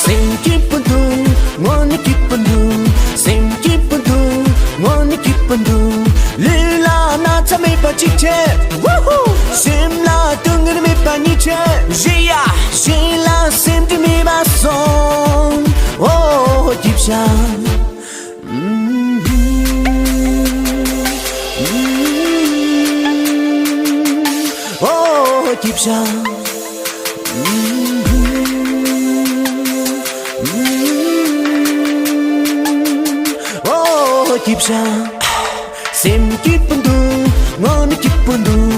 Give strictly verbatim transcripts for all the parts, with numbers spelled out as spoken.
སེམས་སྐྱིད་པོ་འདུག་དངོས་གནས་སྐྱིད་པོ་འདུག་སེམས་སྐྱིད་པོ་འདུག་དངོས་གནས་སྐྱིད་པོ་འདུག་ལུས་ལ་ན་ཚ་མེད་པ་གཅིག་བྱས། ཝུ་ཧུ། སེམས་ལ་སྡུག་བསྔལ་མེད་པ་གཉིས་བྱས། བཞི་ཡ། གཞན་ལ་སེམས་ཁྲལ་མེད་པ་སོང་། ཨོ་སྐྱིད་ཤག་ཨོ་སྐྱིད་ཤག་ཨོ་སྐྱིད་ཤག་སེམས་སྐྱིད་པོ་འདུག་དངོས་གནས་སྐྱིད་པོ་འདུག་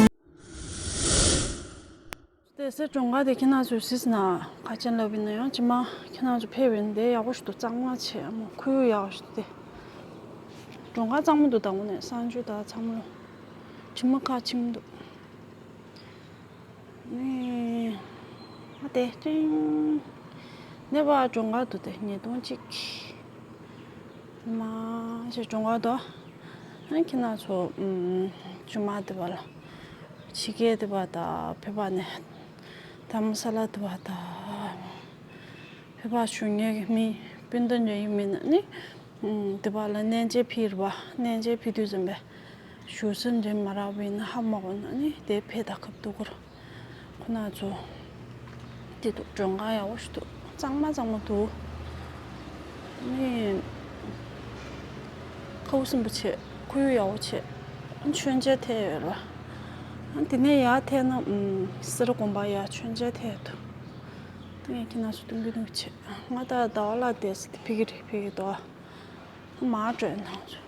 དེ་སེ་གྲོང་ཁ་དེ་ཁྱེད་རང་ཚོས་གཟིགས་ན་ཁ་ཆེན་ལབ་ཡིན་ན་ཡང་ཅི་མ་ཁྱེད་རང་ཚོ་ཕེབས་ཡོད་དེ་ཡག་པོ་ཞིག་འདུག་གཙང་མ་ཆེ་མོ་ཁོར་ཡུག་ཡག་པོ་ཞིག་འདུག་དེ་གྲོང་ཁ་གཙང་མ་འདུག་ད་དངོས་གནས་གསང་སྤྱོད་ད་ཚང་མ་ལོ་ཅི་མ་ཁ་ཆེན་འདུག་ནི་ཨ་དེ་ཅིང་ནེ་པ་གྲོང་ཁ་འདུག་དེ་ཉིས་སྟོང་གཅིག་མ་ཞེ་གྲོང་ཁ་འདུག་ཨ་ཁྱེད་རང་ཚོ་ཨུམ་ཅི་མ་དེ་བ་ལ། ཕྱི་རྒྱལ་དེ་བ་དང་བོད་པ་ནས་དྷ་རམ་ས་ལ་དེ་བ་དང་བོད་པ་བཞུགས་མཁན་གྱི་མི་སྤུན་ཟླ་འདྲ་ཡིན་མིན་ན་ནི་དེ་བ་ལ་གནས་མཇལ་ཕེབས་རེད་པ། གནས་མཇལ་ཕེབས་དུས་ཙམ་པས་བཞུགས་ས་འདྲ་མ་རག་པ་ཡིན་ན་ཧ་མ་གོ་ན་ནི་དེ་ཕེབས་དང་ཁབ་ཏུ་གུར་ཁོ་ན་ཚོ་དེ་འདུག་གྲོང་ཁ་ཡག་པོ་ཞིག་འདུག་གཙང་མ་གཙང་མ་འདུག་ནི་ཁ་བ་སིམ་པོ་བྱས། ཁོར་ཡུག་ཡག་པོ་བྱས། མཆོད་མཇལ་ཐེབས་ཡོད་ར། དེ་ནས་ཡར་ཐེབས་ན་སེ་ར་དགོན་པ་ཡར་མཆོད་མཇལ་ཐེབས་འདུག་དེ་ངས་ཁྱེད་རང་ཚོ་སྟོན་གི་འདུག་བྱས། ང་ད་ཟླ་བ་ལ་བསྡད་ཟེར་དེ་ཕ་གི་རེད་ཕ་གི་འདུག་མར་འགྲོ་ཡོང་ནང་ཚོ།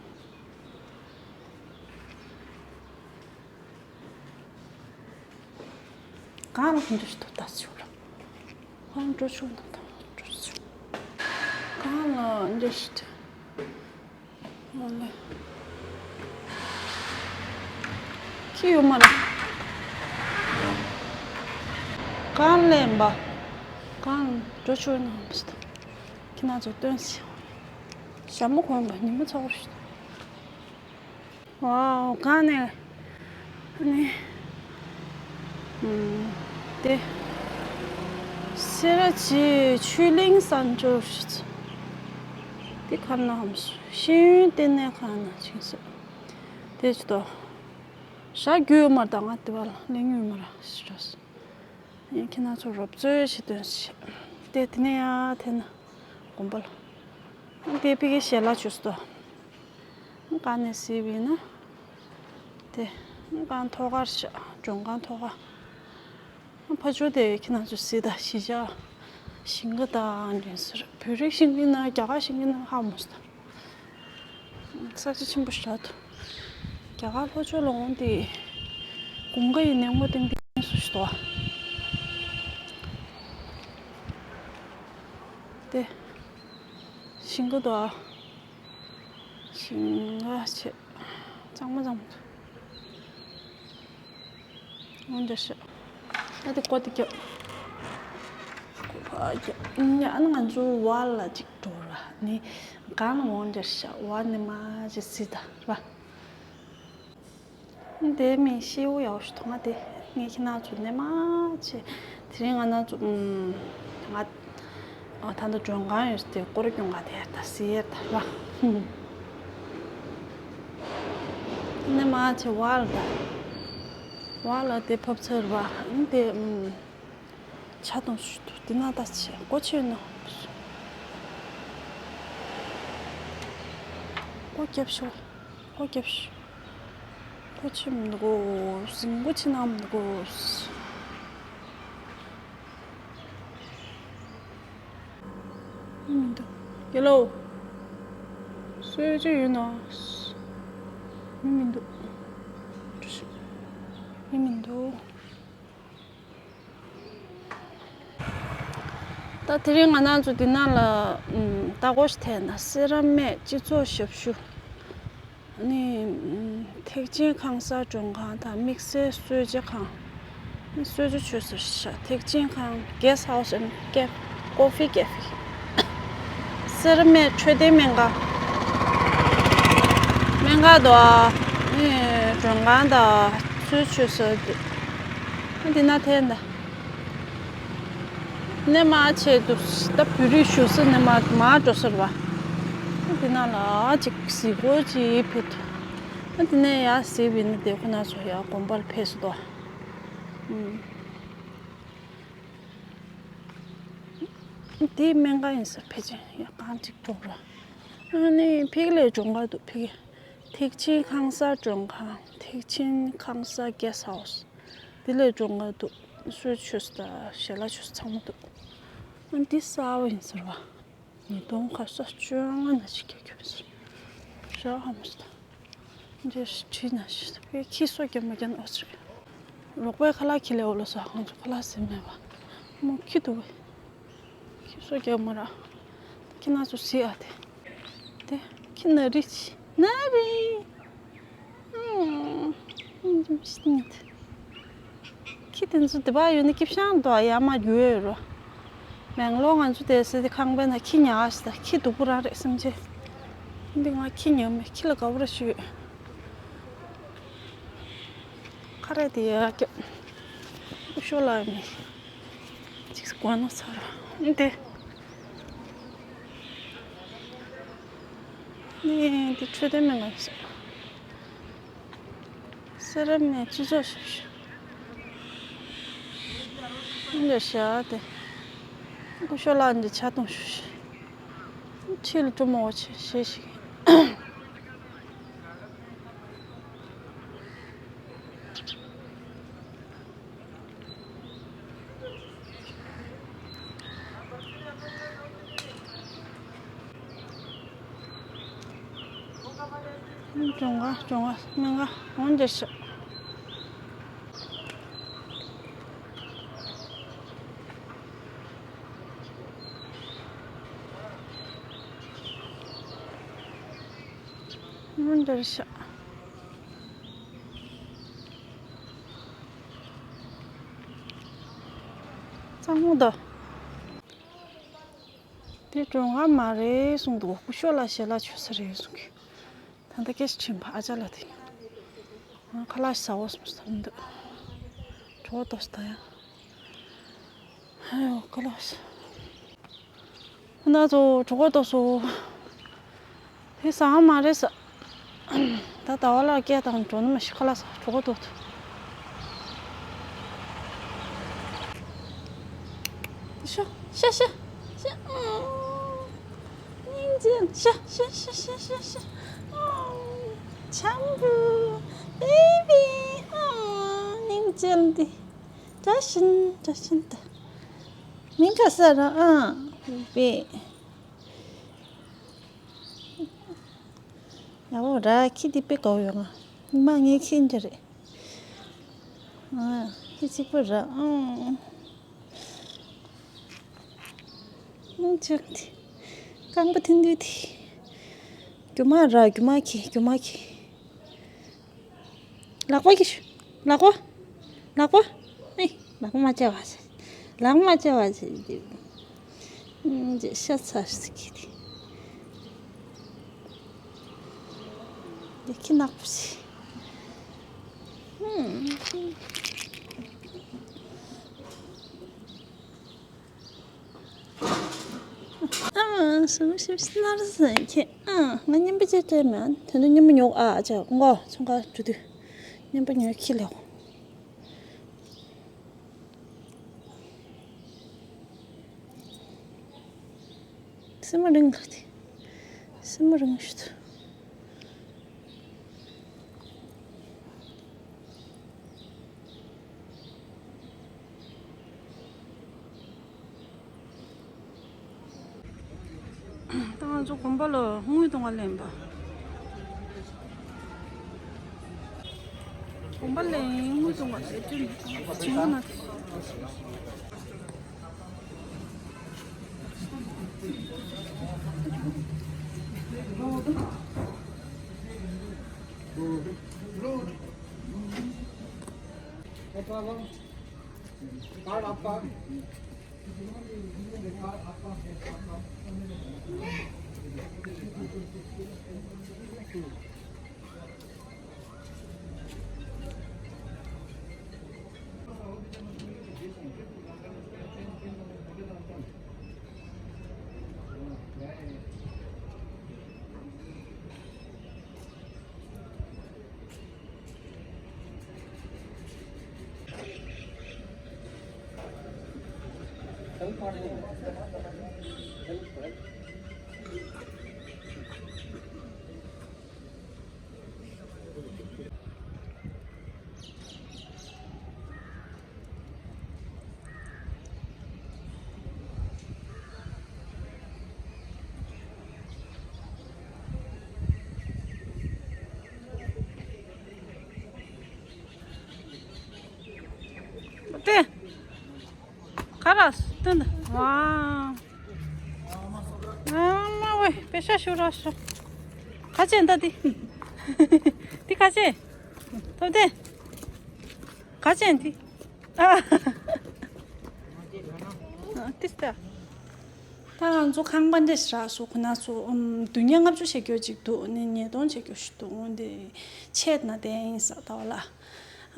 གང་ལ་འདྲ་ཞིག་ཏུ་ལྟ་ཆོག་ལ། ཁོང་འགྲོ་ཆོག་ན་དང་འགྲོ་ཆོག་གང་ལ་འདྲ་ཞིག་ཏུ། ཨོ་ལེ། ཁྱི་ཡོད་མ་རེད། གང་ལེན་པ། གང་འགྲོ་ཆོག་ན་ཧམ་སྟ། ཁྱི་ན་ཚོ་སྟོན་སི། ཞྭ་མོ་གོན་པ་ཉི་མ་ཚོགས་རེད། ཝའོ་ག་ནས་ནི། ཨུམ། དེ། སེ་ར་བྱེས་ཆོས་གླིང་གསར་འབྱོར་ཞིག་དེ་ག་ན་ཧམ་སུ་ཤེས་ཡོན་ལྟེ་གནས་ག་ན་ཆིང་སུ། དེ་ཅི་ཏོ། ཞག་རྒྱུས་ཡོད་མ་རེད་ད་ང་དེ་བ་ལ་གླེང་ཡོད་མ་རེད་ཞེས་རོ། ངས་ཁྱེད་རང་ཚོ་རོབ་ཚོད་ཞིག་སྟོན་ཞིག་དེ་དེ་ནས་ཡ་དེ་ན་དགོན་པ་ལ། དེ་ཕ་གི་ཞལ་ལག་བྱུས་སོ། གང་ནས་གཟིགས་པ་ཡིན་ན། དེ། གང་ཐོག་ཁར་བཞག་མགྲོན་ཁང་ཐོག་ཁར། ཕ་ཆུ་དེ་ཁྱེད་རང་ཚོ་གཟིགས་དང་གཞིས་ཆགས། ཞིང་ཁ་དང་འདྲེན་ཟེར་བོད་རིགས་ཤིང་ཡིན་ན་རྒྱ་གར་ཤིང་ཡིན་ན་ཧ་མོ་སོང་། ས་ཆ་ཆེན་པོ་ཞིག་རེད། རྒྱ་གར་ལྷོ་ཕྱོགས་ལ་འོང་དེ། དགུན་ཁ་ཡིན་ནའི་སྔོ་ཏིང་ཏིང་སུ་ཞིག་འདུག་ཨ། དེ། ཞིང་ཁ་འདུག་ཨ། ཞིང་ཁ་ཆེ། གཙང་མ་གཙང་མ་འདུག་འོ་འདྲ་ཞིག་ཨ་དེ་ཀོ་དེ་རྒྱབ། ཀོ་ཕ་རྒྱབ། ཨ་ནི་ང་ཚོ་བར་ལ་ཅིག་འགྲོ་ར་ནི། གང་ལ་འོ་འདྲ་ཞིག་བར་ནི་མ་ཅིག་སྲིད་ད་ར། དེ་མིན་ཤེའུ་ཡག་ཞིག་མཐོང་ང་དེ། ངས་ཁྱེད་རང་ཚོ་ནས་མ་ཆེ། དེ་རིང་ང་རང་ཚོ་ཨུམ། ང་ཨ་ད་ལྟ་མགྲོན་ཁང་ཡོད་དེ་སྐོར་སྐྱོང་ག་དེ་ད་སི་ཡེར་ད་ར། ནས་མ་ཆེ་བར་ལ་ད། བར་ལ་དེ་ཕབ་ཚར་བ་དེ་ཨུམ། ཆ་དང་ཞུ་དུ་དེ་ན་ད་ཆེ་སྒོ་ཕྱེ་ནོ། སྒོ་རྒྱབ་ཤོག་སྒོ་རྒྱབ་ཤོག་སྒོ་ཕྱེ་མི་འདུག་གོ། ཟིང་སྒོ་ཕྱེ་ན་མི་འདུག་གོ། མི་འདུག་དགེ་ལོ། གསོལ་ཇ་ཡོད་ན། མི་མི་འདུག་མི་མི་འདུག་ད་དེ་རིང་ང་རང་ཚོ་འདི་ནང་ལ་ཨམ་ལྟ་སྐོར་ཞིག་ཐེབས་ན་སེ་ར་སྨད་སྤྱི་ཚོགས་ཞབས་ཞུ། ཨ་ནི་ཨམ་ཐེག་ཆེན་ཁང་གསར་མགྲོན་ཁང་དང་དམིགས་བསལ་གསོལ་ཇ་ཁང་། གསོལ་ཇ་མཆོད་ས་ཤ་ཐེག་ཆེན་ཁང་། Guest House and Caf- Coffee Cafe། སེ་ར་སྨད་འཕྲོད་བསྟེན་སྨན་ཁང་། སྨན་ཁང་དུ་ཨ་ནི་མགྲོན་ཁང་དང་ཚུལ་མཆོད་ས་དེ། འདི་ན་ཐེན་ད། ནས་མར་ཆེད་དུ་ད་བོད་རིགས་བཞུགས་ས་ནས་མར་མར་འགྲོ་ས་རེད་བ། ཨ་དེ་ན་ལ་ཅིག་གཟིགས་སྐོར་ཅིག་ཕེབས་ཐུབ། ཨ་དེ་ནས་ཡར་གཟིགས་པ་ཡིན་ན་དེ་ཁོ་ན་ཚོ་ཡར་དགོན་པར་ཕེབས་སུ་འདུག། ཨུམ། དེ་སྨན་ཁང་ཡིན་ས། ཕལ་ཆེར་ཡར་གང་ཅིག་འགྲོ་ར། ཨ་ནི་ཕ་གི་ལ་མགྱོགས་མ་འདུག། ཕ་གི་ཐེག་ཆེན་ཁང་གསར་མགྲོན་ཁང་། ཐེག་ཆེན་ཁང་གསར་གེ་སི་ཊི་ཧའུ་སི། དེ་ལ་མགྱོགས་མ་འདུག། གསོལ་མཆོད་ས་དང་ཞལ་ལག་མཆོད་ས་ཚང་མ་འདུག། ཨ་འདི་གསར་པ་ཡིན་ཟེར་བ། ཉིས་སྟོང་ཁ་ས་བཅོ་ལྔ་ན་ཅིག་སྐྱེས་རྒྱུ་ཟེར། ཞག་ཧ་མ་སོང་། འདིར་བྲིས་ན་ཤི་བའི་ཁྱི་སོ་རྒྱབ་མ་རྒྱབ་ཨོ་ཙི་རེད། རོགས་པའི་ཁ་ལག་ཁྱི་ལས་འོ་ལོ་ས་ཁོང་ཚོ་ཁ་ལག་ཟིན་མེད་པ། མོ་ཁྱི་འདུག་པས། ཁྱི་སོ་རྒྱབ་མ་ར། ཁྱི་ན་ཚོ་ཟི་ཨ་དེ། དེ་ཁྱི་ན་རི་ཆི་ན་རི། ཨང་། ཁྱི་དེ་ཚོ་དེ་པར་ཡོད་ན་སྐྱིད་ཤང་དུ་ཡར་མར་རྒྱུག་ཡོད་རོ། མེང་ལོར་ང་ཚོ་བསྡད་ས་དེ་ཁང་པའི་ནང་ཁྱི་ཉར་ཞིག་དང་ཁྱི་སྡུག་པོ་རང་རེད་བསམ་བྱས། འདི་ང་ཁྱི་ཉར་མེད། ཁྱི་ལ་དགའ་པོ་ར་ཞུ་ཡོད། ཁ་རས་དེ་ཡར་རྒྱབ། སྐུ་ཞབས་ལགས་མི་ཅིག་དགོས་ན་ཚར་ར་འདི། ནི་འདི་འཕྲོད་བསྟེན་སྨན་ཁང་ཟེར། སེ་ར་སྨད་སྤྱི་ཚོགས་ཞབས་ཞུ། འདི་བཞག་སྟེ། སྐུ་ཞབས་ལགས་འདི་ཇ་འཐུང་ཞུ་ཞིག། ཁྲིད་ལ་སྤྲོ་མོ་བ་ཆེ་ཞེ་ཞིག། ཅུང་ག་ཅུང་ག་སྨན་ཁང་འོང་འདིར་ཤོག། འོང་འདིར་ཤོག། གཙང་མོ་འདུག། དེ་གྲོང་ཁ་མ་རེད་གསུངས་འདུག། སྐུ་ཞབས་ལགས་ཞལ་ལག་མཆོད་ས་རེད་གསུང་གི། ད་ལྟ་སྐད་ཆ་དྲན་པ་ཨ་ཅག་ལགས་དེ། ཁ་ལག་ཟ་འོ་གསུངས་ས་འདུག། གྲོད་ཁོག་ལྟོགས་ས་ད་ཡ། ཧེ་ཡོ་ཁ་ལག་ཟ། ཁོ་ན་ཚོ་གྲོད་ཁོག་ལྟོགས་སོང་། དེ་ཟ་མ་རེད་ཟ། ད་ཟླ་བ་ལགས་སྐད་བཏང་འགྲོ་ནི་མ་ཤི། ཁ་ལག་ཟ། གྲོད་ཁོག་ལྟོགས་འདུག། ཤ་ཤ་ཤ་ཤ། ཨང་། སྙིང་རྗེ། ཤ་ཤ་ཤ་ཤ་ཤ་ཤ། ཨང་། ཆམ་བུ། བེ་བི། ཨང་། སྙིང་རྗེ་འདི། བཀྲ་ཤིས་བཀྲ་ཤིས་ད། མིང་ག་ས་ར། ཨང་། བེ་བི། ཡག་པོ་ར། ཁྱི་འདི་དཔེ་དགའ་བོ་ཡོད། ང་ཉི་མ་ངའི་ཁྱི་འདྲ་རེད། ཨ། ཁྱི་གཅིག་པོ་ར། ཨང་། ཨང་། ཅག་དེ། རྐང་པ་ཐིན་དུས་དེ། རྒྱུ་མ་ར། རྒྱུ་མ་ཁྱི། རྒྱུ་མ་ཁྱི། ལག་པ་གི་ཤུ། ལག་པ། ལག་པ། ཨེ། ལག་པ་མ་བྱ་བ་ཟེར། ལག་པ་མ་བྱ་བ་ཟེར། ཨུམ། ཅེ་ཤ་ཚ་ཟེར་གི་དེ། དེ་ཁྱི་ནག་པོ་ཟེར། ཨུམ། ཨ་མ་སུ་ཤི་སྣར་ཟེར་ཁྱེད། ཨ། ང་མཉམ་པོ་བྱས་སྤྲད་མེད། དེ་ནས་མཉམ་པོ་ཉོ། ཨ་ཅག་མགོ་ཚོང་ཁང་འགྲོ་དུས་མཉམ་པོ་ཉོ། ཁྱི་ལས། སེམས་མ་རིང་ལ་དེ། སེམས་མ་རིང་ཤུ་དུ། ད་ང་ཚོ་དགོན་པ་ལ་དངུལ་གཏོང་བ་ལེན་པ། དགོན་པ་ལ་དངུལ་གཏོང་བ་ལེན་དུས་བྱིང་ན། ཏེ། ག་ར་སྟོན་ད། ཝའོ། ཨ་མ་ཝེ། པེ་ཤ་ཤུ་ར་ཤོ། ག་ཅན་ད་དི། དི་ག་ཅན། ཐོབ་དེ། ག་ཅན་དི། ཨ། ཏི་སྟ། ད་ང་ཚོ་ཁང་པ་འདྲ་ཞིག་རག་སོང་། ཁོ་ན་ཚོ་ཨམ་བདུན་ཉལ་ལྔ་བཅུ་བྱེད་རྒྱུ་ཅིག་འདུག་ནི་ཉིས་སྟོང་བྱེད་རྒྱུ་ཞིག་འདུག་འོན་ཏེ་ཆད་ན་བསྡད་ཡིན་ས་ད་བ་ལ།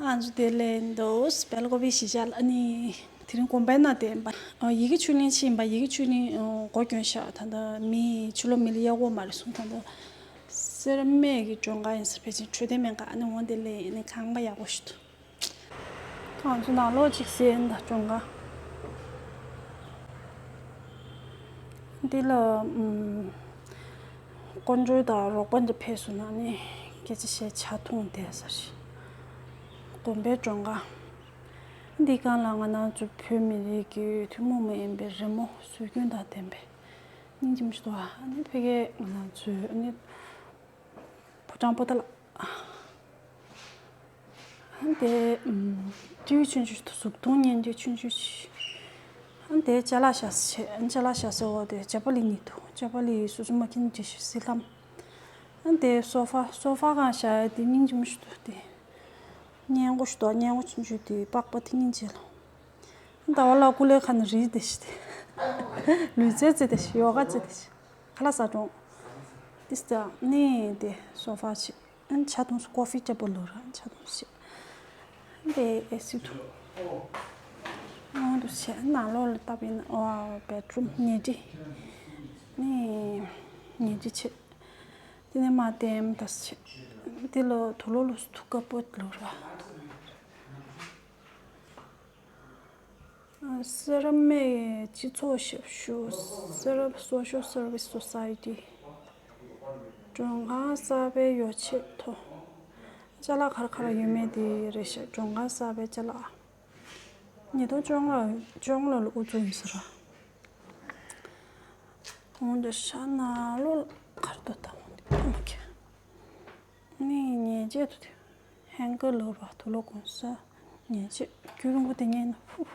ང་ཚོ་དེ་ལས་འདུག་སྦེལ་ཀོབ་གཞིས་ཆགས་ལ་ནི་དེ་རིང་དགོན་པའི་ནང་བསྡད་པ། ཨ་ཡི་གེ་ཆོས་གླིང་ཕྱིན་པ། ཡི་གེ་ཆོས་གླིང་ཨ་སྒོ་གྱོན་ཤག་ད་ལྟ་མི་ཕྱི་ལོགས་མི་ལ་གཡར་དགོས་མ་རེད་གསུངས། ད་ལྟ་སེར་སྨད་ཀྱི་མགྲོན་ཁང་ཡིན་ས། ཕལ་ཆེར་འཕྲོད་བསྟེན་སྨན་ཁང་། ཨ་ནི་འོང་དེ་ལས་ནི་ཁང་པ་ཡག་པོ་ཞིག་འདུག་ང་ཚོ་ནང་ལོགས་ཅིག་གཟིགས་ཡིན་ད་མགྲོན་ཁང་། འདི་ལ་ཨམ་སྐུ་མགྲོན་དང་རོགས་པ་འདི་ཕེབས་སོང་ན་ནི་སྐད་ཆ་བཤད་ཆ་འཐུང་བསྡད་ས་ཞིག་དགོན་པའི་མགྲོན་ཁང་། འདི་སྒང་ལ་ང་རང་ཚོ་བོད་མི་རིགས་ཀྱི་ཐུན་མོང་མ་ཡིན་པའི་རི་མོ་སྲོལ་རྒྱུན་དང་ལྡན་པའི་སྙིང་རྗེ་མོ་ཞིག་འདུག་ཨ་ནི་ཕ་གིའི་ང་རང་ཚོའི་ཨ་ནི་ཕོ་བྲང་པོ་ཏཱ་ལ། ཨ་ནི་དེ་ཨམ་སྤྲེའུ་ཆུང་ཆུང་ཞིག་འདུག་གཟུགས་མཐོང་སྙན་གྲགས་ཆུང་ཆུང་ཞིག་ཨ་ནི་དེ་ཅ་ལག་བཞག་ས་བྱས། ཨ་ནི་ཅ་ལག་བཞག་སའི་འོག་དེ་ཇ་པ་ལི་གཉིས་འདུག་ཇ་པ་ལི་སོ་སོ་མ་ཁྱིམ་གྱི་ཞིག་སི་ལམ། ཨ་ནི་དེ་སོ་ཕ། སོ་ཕ་སྒང་བཞག་ཡ་དེ་སྙིང་རྗེ་མོ་ཞིག་འདུག་དེ་སྔས་མགོ་ཞིག་འདུག་སྔས་མགོ་ཆུང་ཆུང་དེ་པགས་པ་དེ་སྙིང་རྗེ་ལོ། ཟླ་བ་ལགས་སྐུ་ལས་ཁ་ནས་རིལ་བསྡད་ཤག་ལུས་རྩལ་རྩེ་བསྡད་ཤག་ཡོ་ག་རྩེ་བསྡད་ཤག་ཁ་ལག་ཟ་གྲོང་། ཏིས་ཏ་ནི་དེ་སོ་ཕ་ཆེ། ཨན་ཆ་འཐུང་སོ། ཀོ་ཕི་ལྕགས་པོ་ལོ་ར་ཆ་འཐུང་སོ། དེ་ཨེ་སི་འཐུང་། ཨང་དུ་ཆེ། ནང་ལོགས་ལ་བཏབ་ཡིན། ཨོ་བེད་རུམ་ཉལ་ཁྲི། ནི་ཉལ་ཁྲི་ཆེ། དེ་ནས་མ་ཏེམ་དང་ཆེ། དེ་ལོ་དུ་ལོ་ལོ་སུ་ཐུག་ཀ་པོ་ལོ་ར། སེར་སྨད་སྤྱི་ཚོགས་ཞབས་ཞུ། སེར་སོ་ཤལ་སར་བིས་སོ་སའི་ཊི། མགྲོན་ཁང་གསར་པའི་ཡོ་ཆས་མཐོ། ཅ་ལག་ག་རེ་ག་རེ་ཡོད་མེད་དེ་རེད་ཤག་མགྲོན་ཁང་གསར་པའི་ཅ་ལག་ཉིས་སྟོང་བཅོ་ལྔ་བཅོ་ལྔ་ལོ་ལ་དབུ་འཛུགས་ཡིན་ཟེར་བ། འོང་དེ་ཤ་ན་ལོ་གར་དོ་དང་འོང་དེ་ཕ་མ་ཁྱེད། ནི་ཉལ་ཆས་དུ་དེ། ཧེང་གི་ལོ་ར་དུ་ལོ་གོང་ས། ཉལ་ཆས་རྒྱུ་རིང་པོ་དེ་ཉལ་ན་ཕུ།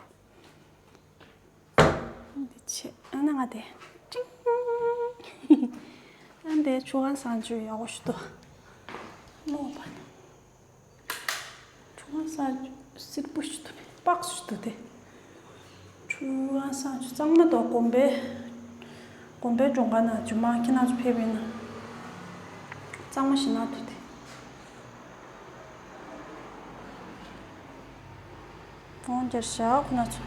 འདི་ཆེ། ཨ་ན་ང་དེ། ཅིང་། ཨ་འདི་ཆུ་ཁང་སང་ཆུ་ཡག་པོ་ཞིག་འདུག་ལོ་པ་ན། ཆུ་ཁང་སང་ཆུ་སིར་པོ་ཞིག་འདུག་པགས་ཞིག་འདུག་དེ། ཆུ་ཁང་སང་ཆུ་གཙང་མ་འདུག་དགོན་པའི། དགོན་པའི་མགྲོན་ཁང་ན་ཇུ་མ་ཁྱེད་རང་ཚོ་ཕེབས་པ་ཡིན་ན། གཙང་མ་ཞིག་ན་འདུག་དེ། འོང་རྒྱལ་ཤག་ཁོ་ན་ཚོ།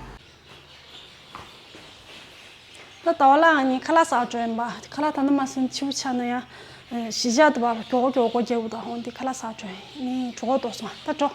ད་ཟླ་བ་ལགས་ནི་ཁ་ལག་ཟ་འགྲོ་ཡིན་པ། ཁ་ལག་ད་ནི་མ་ཟིན་ཕྱི་པོ་ཆགས་ན་ཡང་། གཞིས་ཆགས་དུ་བར་མགྱོགས་མགྱོགས་སྒོ་རྒྱག་དགོས་ད། འོང་འདི་ཁ་ལག་ཟ་འགྲོ་ཡིན། ནི་གྲོད་ཁོག་ལྟོགས་སོང་། ད་འགྲོ།